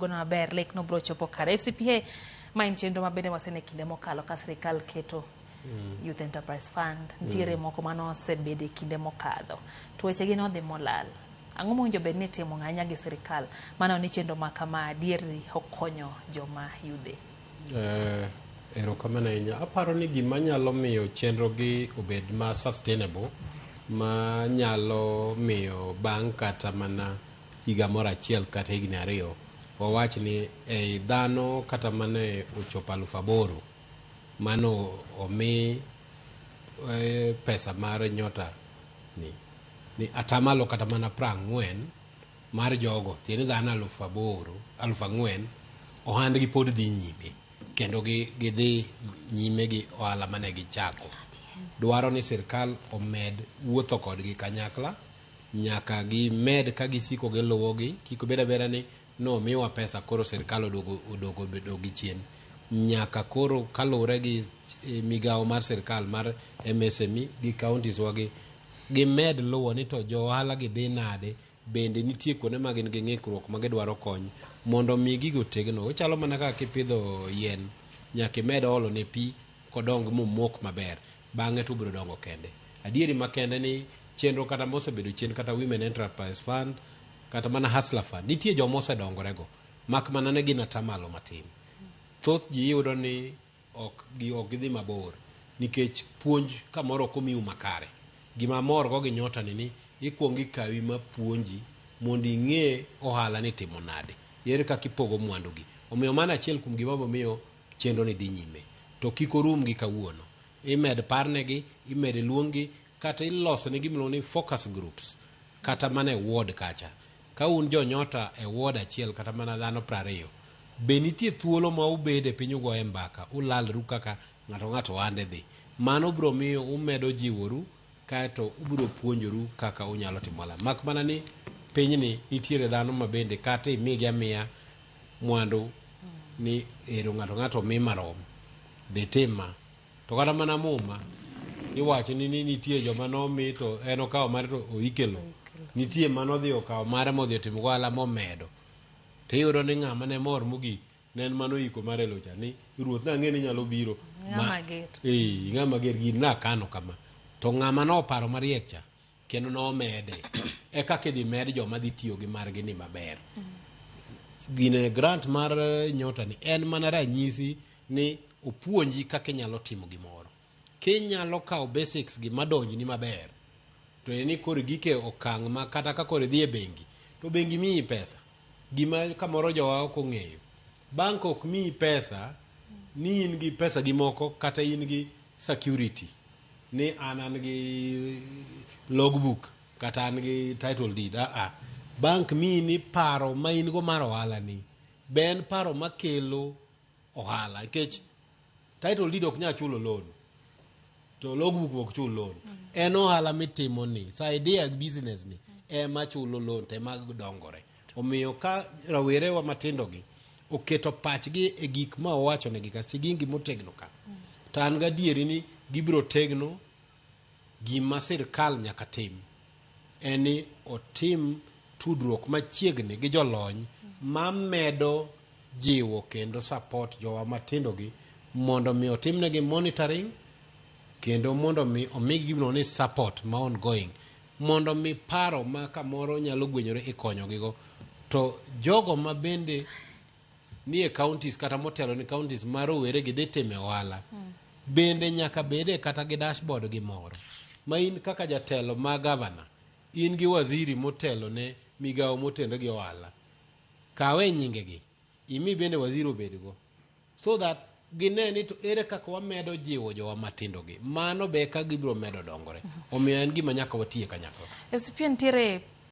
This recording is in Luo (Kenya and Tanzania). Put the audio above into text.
gona maber, lek no biro chopo kare. FCPA ma en chenro ma bende wasene kinde mokalo ka sirikal keto Youth Enterprise Fund, nitiere moko mane osebedo e kinde mokadho. To wechegi nodhi molal. Ang'o mowinjo bed ni itimo ahinya gi sirikal maneno ni chenro ma kama adieri okonyo joma yudhe? Erokamano ahinya. Aparo ni gima nyalo miyo chenro gi obed ma sustainable, ma nyalo miyo bang' kata mana higa moro achiel kata higni 2 wawach ni ei dhano kata mana ochopo 8000 mano omi pesa mar Nyota ni atamalo kata mana 40 mar jogo, tiende dhano 8000 4,000 ohandgi pod dhi nyime kendo gidhi nyime gi ohala mane gichako. Dwaro ni sirkal omed wuotho kodgi kanyakla, nyaka gimed ka gisiko giluwogi, kik obed abeda ni nomiwa pesa koro sirkal oduogo obedo gi chien. Nyaka koro kaluwore gi migawo mar sirkal mar MSME gi counties wagi, gimed luwo ni to jo ohala gi dhi nade, bende nitie kuonde ma gin gi ng'ikruok ma gidwaro kony mondo mi gigo tegno. Ochalo mana kaka kipidho yien, nyaka imed olo ne pi kodong momok maber, bang'e to obiro dongo kende. Adieri makende ni chenro kata mosebedo chien kata Women Enterprise Fund kata mana Hustler Fund, nitie joma osedongorego, mak mana ne gin atamalo matin. Thoth ji iyudo ni ok gidhi mabor nikech puonj kamoro ok omiu makare. Gima amor go gi Nyota ni ikuongo ikawi ma puonji mondo ing'e ohala ni timo nade, ere kaka ipogo mwandu gi. Omiyo mano achiel kuom gima miyo chenro ni dhi nyime. To kik orum gi kawuono. Imed parnegi, imed luonggi, kata ilosone gima iluongo ni focus groups kata mana e ward kacha. Ka un jo Nyota e ward achiel kata mana dhano 20, be nitie thuolo ma ubede piny ugoye mbaka, ulalru kaka ng'ato ng'ato ohande dhi. Mano biro miyo umedo jiworu kaeto ubiro puonjoru kaka unyalo timo ohala. Mak mana ni pinyni nitiere dhano ma bende kata imigi amiya mwandu ni ero ng'ato ng'ato omi marom, dhi tim ma. To kata mana Muma iwacho ni nitie joma nomi to en okawo mare to oike lowo. Nitie manodhi okawo mare modhi otimo go ohala momedo. Tiyudo ni ng'ama ne mor mogik ne en mano oiko mare lowo cha ni ruoth nang'e ni nyalo biro. Ng'ama ger. Ng'ama ger gini nakano kama. To ng'ama noparo mariek cha kendo nomede. E kaka idhi med joma dhi tiyo gi margi ni maber. Gine grant mar Nyota ni en mana ranyisi ni opuonji kaka inyalo timo gimoro. Kinyalo kawo basics gi madonjni maber, to en ni koro gike okang' ma kata ka koro idhi e bengi, to bengi miyi pesa. Gima kamoro jowa ok ong'eyo. Bank ok miyi pesa ni in gi pesa gi moko kata in gi security ni an gi logbook kata an gi title deed. Bank miyi ni paro ma in go mar ohala ni be en paro makelo ohala, nikech title deed ok nyal chulo loan to logbook ok chul loan. En ohala mitimo ni sa idea business ni ema chulo loan to ema dongore. Omiyo ka rawerewa matindo gi oketo pachgi e gik ma owacho negi ka sigingi motegno ka, to an gadieri ni gibiro tegno. Gima sirkal nyaka tim en ni otim tudruok machiegni gi jolony mamedo jiwo kendo support jowa matindo gi mondo mi otimnegi monitoring kendo mondo mi omigi gimiluongo ni support ma ongoing, mondo mi paro ma kamoro nyalo gwenyore ikonyogigo. To jogo ma bende nie counties kata motelo ni counties ma rowere gi dhi time ohala bende nyaka bede kata gi dashboard gi moro ma in kaka jatelo ma governor in gi waziri motelo ne migawo motenre gi ohala, kawe nyingegi imi bende waziri obedgo so that gine ni to ere kaka wamedo jiwo jowa matindo gi, mano be ka gibiro medo dongore. Omiyo en gima nyaka watiye kanyakla. FCPA nitiere